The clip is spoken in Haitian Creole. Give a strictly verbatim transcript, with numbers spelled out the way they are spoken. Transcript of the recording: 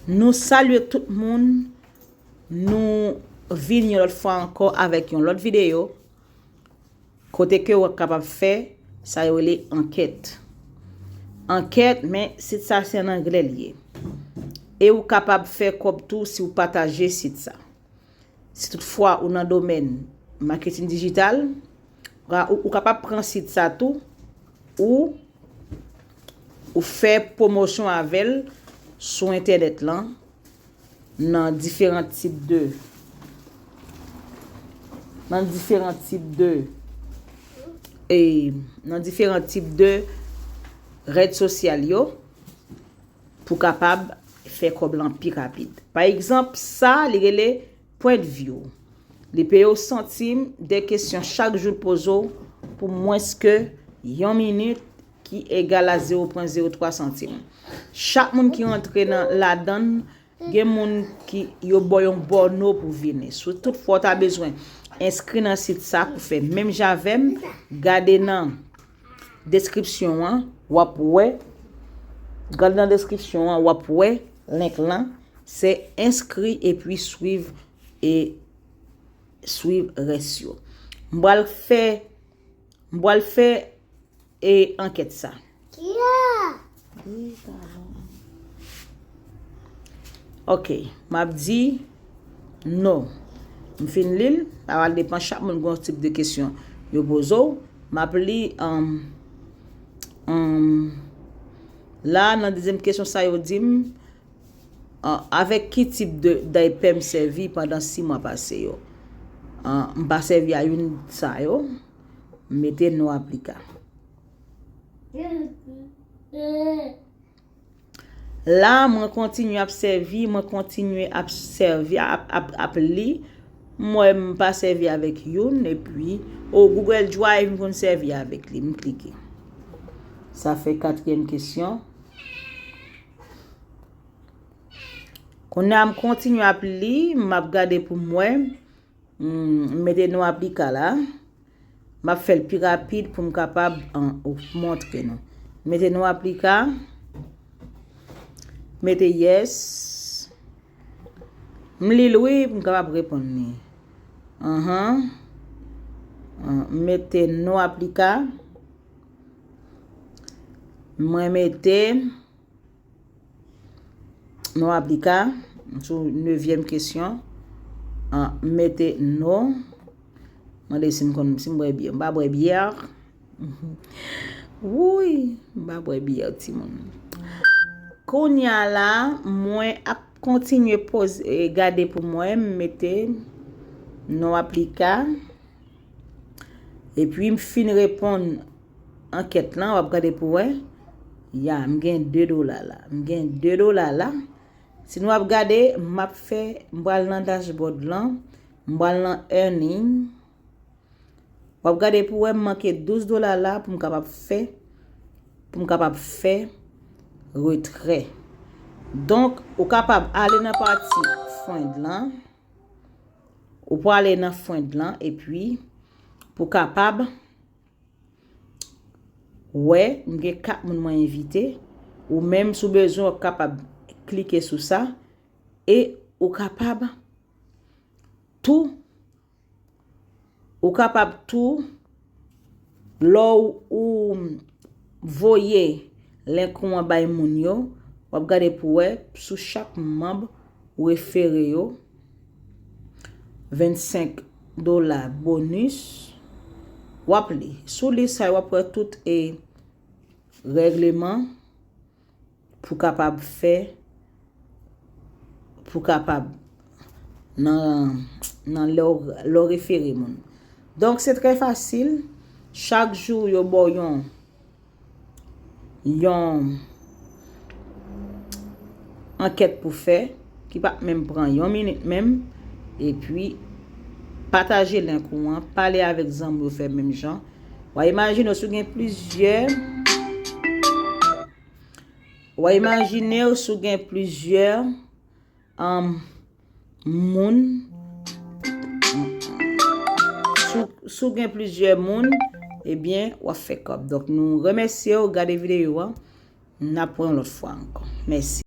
Nou salye tout moun. Nou vin yon lòt fwa ankò avèk yon lòt videyo kote ke w ap kapab fè sa yo rele ankèt. Ankèt, men sit sa se an anglè li ye. E ou kapab fè kòb tou si w pataje sit sa. Si toutfwa ou nan domèn maketin dijital, ou, ou kapab pran sit sa tou, ou, ou fè pwomosyon avè l sou entènèt lan, nan diferan tip de, nan diferan tip de, e, nan diferan tip de rèd sosyal yo, pou kapab fè kòb lan pi rapid. Pa egzanp, sa, li rele point of view. Li peye w santim de kesyon chak jou l poze w pou mwens ke yon minit, ki egal a zewo pwen zewo twa santim. Chak moun ki rantre nan ladan l, gen moun ki yo ba w yon bòno pou vini. Si toutfwa w ta bezwen enskri nan sit sa pou fè menm jan avè m, gade nan deskripsyon an, w ap wè. Gade nan deskripsyon an, w ap wè link lan. Se enskri epi swiv e swiv rès yo. M pral fè, m pral fè e ankèt sa. Ok, m ap di no. M fin li l, sa va depann chak moun gen yon tip de kesyon yo poze w. M ap li, um, um, la, nan dezyèm kesyon sa yo di m, uh, avèk ki tip de daypè m sèvi pandan sis mwa pase yo? Uh, m pa sèvi a youn sa yo. M mete no aplika. La, mwen kontinye ap sèvi, mwen kontinye ap sèvi, ap, ap, ap li. M wè m pa sèvi avèk youn, epi, o, Google Drive, m konn sèvi avèk li, m klike. Sa fè katriyèm kesyon. Kounye a, m kontinye ap li, m ap gade pou m wè. Hmm, m mete no aplika la. M ap fè l pi rapid pou m kapab, an, montre nou. M mete no aplika. Mete yes. M li l wi pou m kapab reponn li. Anhan. An, m mete no aplika. Mwen mete no aplika, sou nevyèm kesyon, an, mete no. Mande si m konn, si m bwè byè. M pa bwè byè. Wouy, m pa bwè byè, timoun. Kounye a la, mwen ap kontinye poze, e, gade pou mwen, m mete no aplika. Epi m fin reponn ankèt lan, w ap gade pou wè. Ya, m gen de dola la. M gen de dola la. Si nou ap gade, m ap fè, m pral nan dashboard lan, m pral nan earning. W ap gade pou wè m manke douz dola la pou m kapab fè, pou m kapab fè retrè. Donk, ou kapab ale nan pati friend lan. Ou prale nan friend lan, epi pou kapab wè, m gen kat moun mwen envite. Ou menm, si w bezwen, w ap kapab klike sou sa. E ou kapab tou, ou kapab tou, lè w, ou voye link ou an bay moun yo, w ap gade pou wè sou chak manm ou refere yo, vennsenk dola bonis. W ap li. Si w li sa, w ap wè tout e règleman pou kapab fè, pou kapab nan, nan lè w, lè w refere moun. Donk, se trè fasil. Chak jou, yo ba w yon, yon ankèt pou fè, ki p ap menm pran yon minit menm. Epi, pataje link ou an, pale avèk zanmi w, fè menm jan. W a imajine w si w gen plizyè, w a imajine w si w gen plizyè, um, moun, si w, si w gen plizyè moun, ebyen, w ap fè kòb. Donk, nou remèsye w, gade videyo a. N ap wè yon lòt fwa ankò. Mèsi.